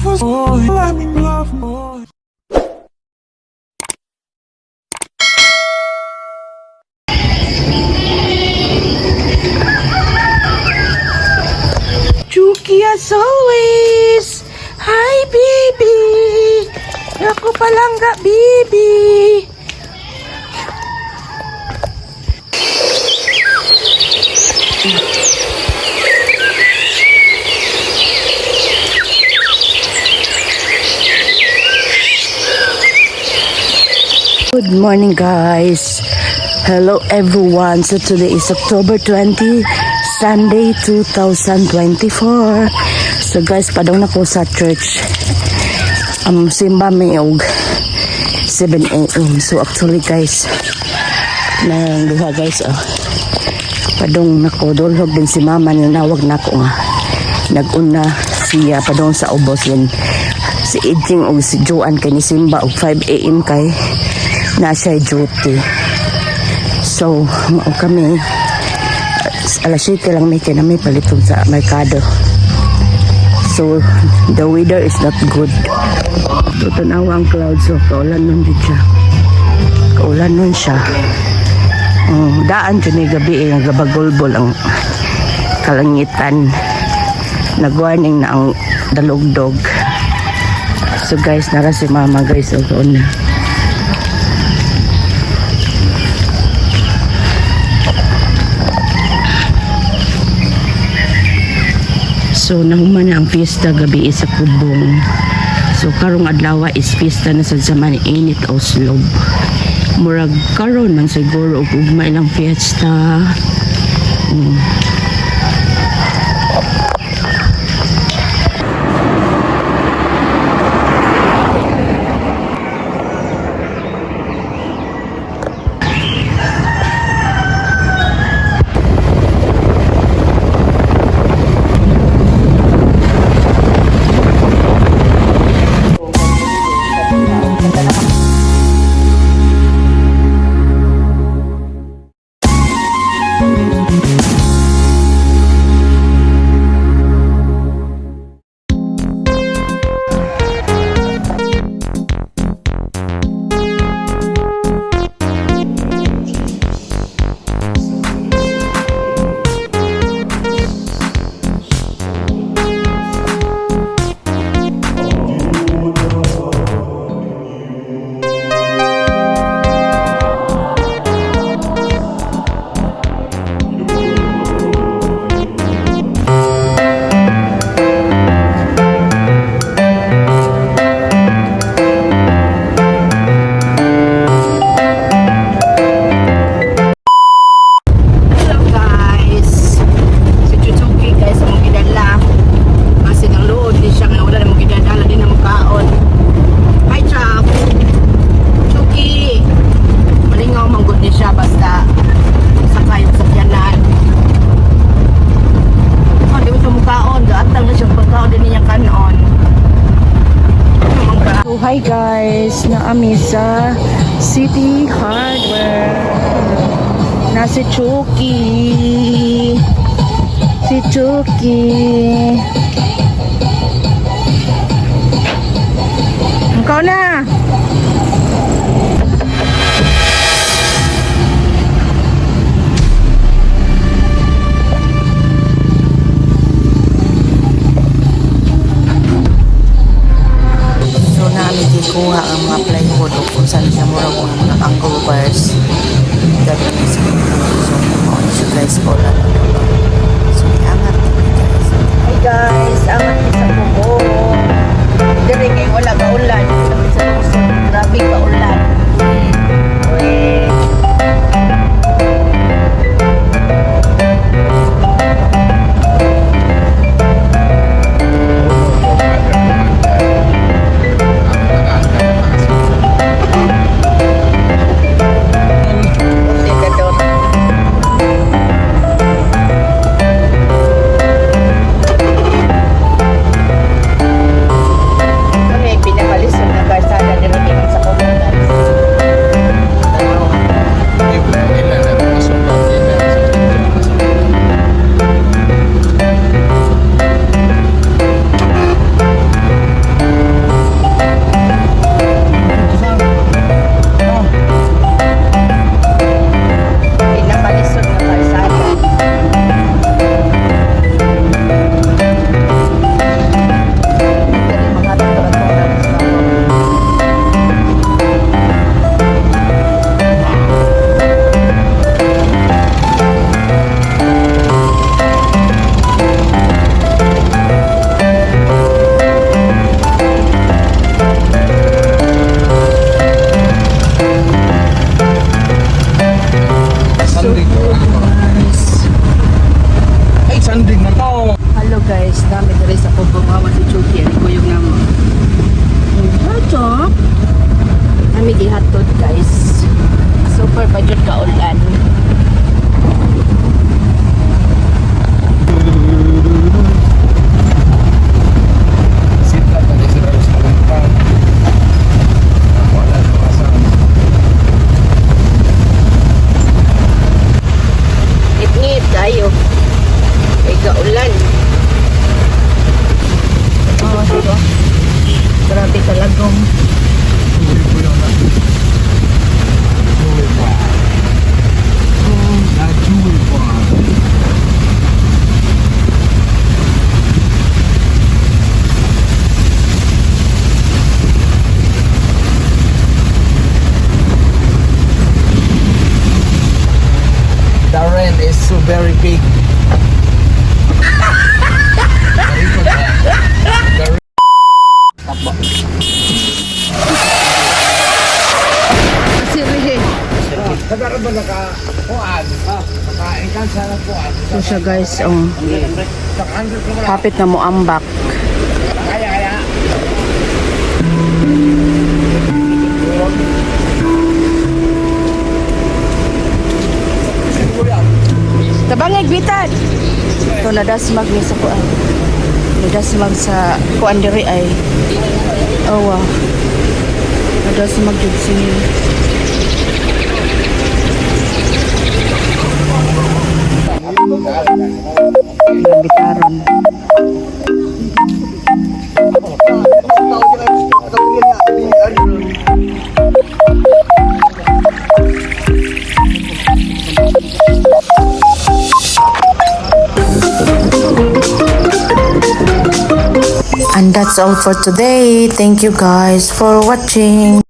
Let me love more. Chucky as always. Hi, baby. Ako palangga, baby. Good morning, guys. Hello, everyone. So today is October 20, Sunday, 2024. So guys, padong na ko sa church. Simba may og 7 a.m. So actually, guys, nang duha, guys, oh. Padong nako, dulhog din si mama, nanawag nako nga. Naguna siya padong sa ubos din si Edjing og si Joanne kay ni simba og 5 a.m. kay na siya duty. So, mao kami alas 7 lang may kay na may palitong sa merkado. So, the weather is not good. So, tanawa ang clouds. So, kaulan nun din siya. Kaulan nun siya. Daan dyan ni gabi eh, ang gabagulbol ang kalangitan. Nagwarning na ang dalugdog. So guys, nara si mama, guys. So, na. So nahuman na ang fiesta gabi sa Kubong. So karong adlaw is fiesta na sad sa Init Oslob. Murag karon man siguro og ugma ilang fiesta. Hello guys. Si Chuchuki guys ang gidala. Kasi ang luod di siya nga wala na mo gidadala di na mukaon. Hi, Chap. Chuki. Malingaw man gud ni siya basta sakay sa sakyanan. Oh, di mo siya mukaon. Gaatang na siya pagkaon din niya kanon. Ano man ka? So, hi guys, naami sa City Hardware. Na si Chucky. Si Chucky. Ikaw na. So namin gikuha ang mga plywood o kung saan siya murag ang mga angle bars. Gabi sa. So mao ni siya guys, wala na. So iangat ni guys. Hi guys, angat mi sa Kubong. Diri kay wala gaulan sa. Guys, dami diri sa Kubong. Awa si Chucky, ani kuyog na mo. Ito. Kami gihatod, guys. Super budget kaulan. Sita pa sila sa lagpan. Wala na kasama. Ngit-ngit tayo. Kay kaulan. Oh, diba? Grabe kalagom. Hindi po yun na. Joey Bar. Na Joey Bar. The rent is so very big. The Tapa. Sirihe. Nagkaroon ba naka kuan? Naka-enkansa na kuan. So siya, guys, oh. Kapit na mo ambak. Kaya kaya. Tabangay bitan. So nadasmag ni sa kuan. Nadasmag sa kuan diri ay. Oh wow. Nadasmag jud siya. Bitaron. And that's all for today. Thank you guys for watching.